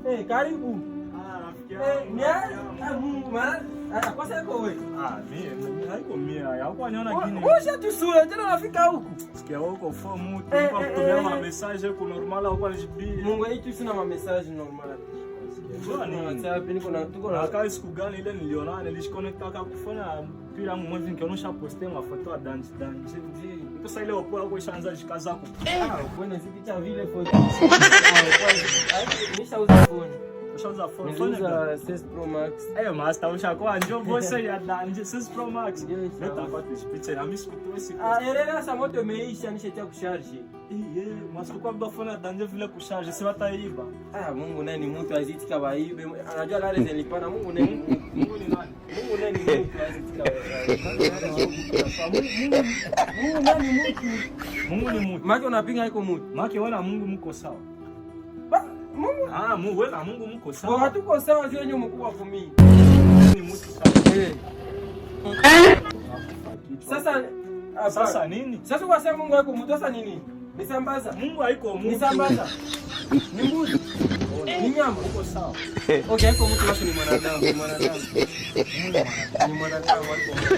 Eh, karibu. Ah, rafiki Eh, yangu. ni ah, Mungu maana ah, kwa iko wewe. Ah, mie haiko mie. Hakuwa niona gini. Wewe tu sura tena unafika huku. Sikia huko form Eh, tu kwa eh, kutumia eh, ma eh. message ku normal au kwa nijibia. Mungu hii sina ma message normal. Njoo nini? WhatsApp niko na tuko na Na siku gani ile niliona nilishiconnecta kufanya mpira mwezi nikionyesha poste mafoto ya dance dance. Sasa ile wapo yako ishaanza jikaza ku. Ah, kwani zipicha vile photo. Ah, nishauza phone. Ushaanza phone. Phone gani? Niliuza 6 Pro Max. Eh, master ushakuwa njoo boss ya dance 6 Pro Max. Ndio, Leta kwa tujipiche na mimi sikutoe siku. Ah, erera sa moto imeisha nishatia kucharge. Eh, master kwa baba phone ya dance vile kucharge si wataiba. Ah, Mungu naye ni mtu azitika waibe. Anajua lale zilipana. Mungu naye ni mtu. Mungu ni nani? Mungu naye ni mtu azitika waibe. Mungu naye ni mtu. Mungu ni mtu. Maki unapinga iko mtu. Maki wewe na Mungu mko sawa. Ba, Mungu Ah, Mungu wewe na Mungu mko kwa sawa. hatuko sawa sio nyuma mkubwa kumi. Mungu ni mtu sawa. Eh. Sasa hapana. Sasa nini? Sasa kwa sababu Mungu haiko mtu sasa nini? Ni sambaza. Mungu haiko mtu. Ni sambaza. Ni mbuzi. Ni nyama. Uko sawa. Okay, haiko mtu basi ni mwanadamu, ni mwanadamu. Ni mwanadamu haiko mtu.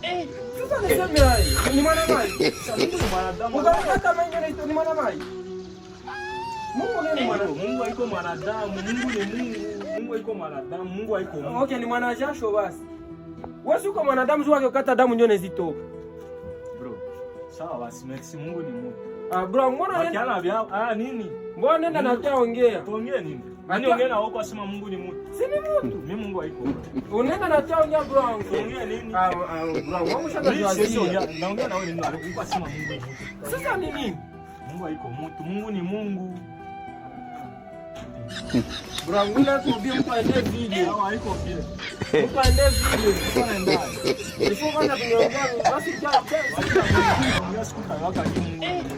Eh, sasa niseme hai. Ni mwanamai. Sasa Mungu ni mwanadamu. Ukakata mengine ni mwanamai. Mungu ni mwanadamu. Mungu haiko mwanadamu. Mungu ni Mungu. Mungu haiko mwanadamu. Mungu haiko Mungu. Okay, ni mwanajasho basi. Wewe si uko mwanadamu sio ukikata damu ndio nezitoka. Bro. Sawa basi, merci Mungu ni mtu. Ah, bro, mbona nenda Wakiana vya ah nini? mbona nenda na kia ongea? Tuongee nini? Nani ongea na wako asema Mungu ni mtu? Si ni mtu. Mimi Mungu haiko. Unaenda na kia ongea bro wangu. Tuongee nini? Ah, ah, bro, wangu shaka Mimi siwezi jua. ongea. Naongea na wewe nini? Mungu asema Mungu ni mtu. Sasa ni nini? Mungu haiko mtu. Mungu ni Mungu. Bro, wangu na kubi mtu aende video. Sawa haiko vile. Mtu aende video. Mtu anaenda. Ifo kwanza tumeongea basi kia kia. Ongea siku tawaka Mungu ni Mungu.